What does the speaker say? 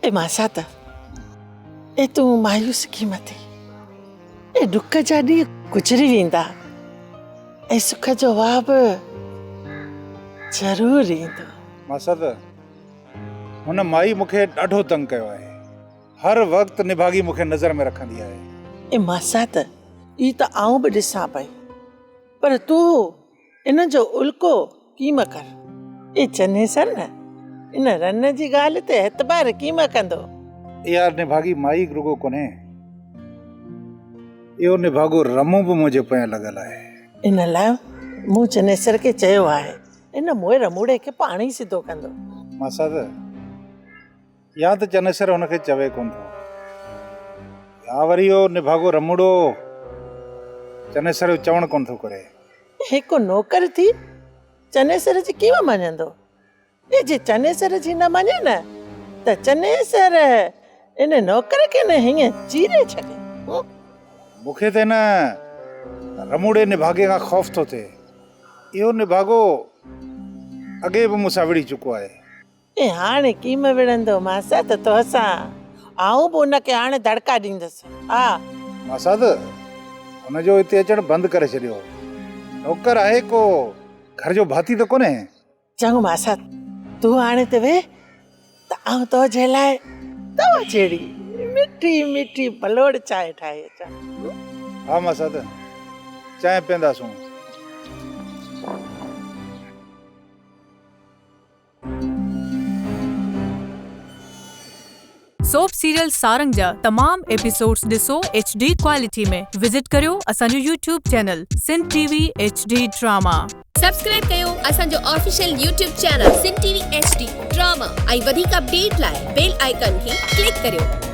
اي ماسات، اي تون مايوس ڪيئن ٿي؟ اي ڏک جا ڏينهن گذري ويندا ۽ سک جو واء به ضرور ايندو. ماسات، هن مائي مون کي ڏاڍو تنگ ڪيو آهي. هر وقت نڀاڳي مون کي نظر ۾ رکندي آهي. اي ماسات، اي ته آئون به ڏسان پئي، پر تون ان جو الڪو ڪيم ڪر. اي چنيسر نه، ان رن جي ڳالهه تي اعتبار ڪيم ڪندو. اها نڀاڳي مائي رڳو ڪونهي، اهو نڀاڳو رمون به منهنجي پويان لڳل آهي. ان لاء مون چنيسر کي چيو آهي، ان موئي رموڙي کي پاڻ ئي سڌو ڪندو. ماسات، يا ته چنيسر هن کي چوي ڪونه ٿو يا وري اهو نڀاڳو رموڙو چنيسر جو چوڻ ڪونه ٿو ڪري. هڪ نوڪر ٿي چنيسر جي ڪيئن مڃندو؟ اي جي چنيسر جي نه مڃي نه ته چنيسر ان نوڪر کي نه هيئن چيري ڇڏي. مون کي ته هن رموڙي نڀاڳي کان خوف ٿو ٿئي. اهو نڀاڳو اڳي به مون سان وڙهي چڪو آهي. اي هاڻي ڪيم وڙهندو ماسات توسان، آئون به ان کي هاڻي دڙڪا ڏيندس. ها. ماسات، هن جو هتي اچڻ بند ڪري ڇڏيو. نوڪر آهي ڪو گهر جو ڀاتي ته ڪونهي. چڱو ماسات، تون هاڻي هتي ويهه ته آئون تو جي لاء تو جهڙي مٺي مٺي ڀلوڙ چانهه ٺاهي اچان. ها ماسات، چانهه پيئنداسون. سوپ سيريل سارنگ جا تمام ايپيسوڊز ڏسو ايڇ ڊي ڪوالٽي ۾ وزٽ ڪريو اسان جو YouTube channel Sindh T V H D drama. Subscribe ڪيو اسان جو official YouTube channel Sindh T V H D drama ۽ وڌيڪ اپڊيٽ لاء بيل آئيڪان کي ڪلڪ ڪريو.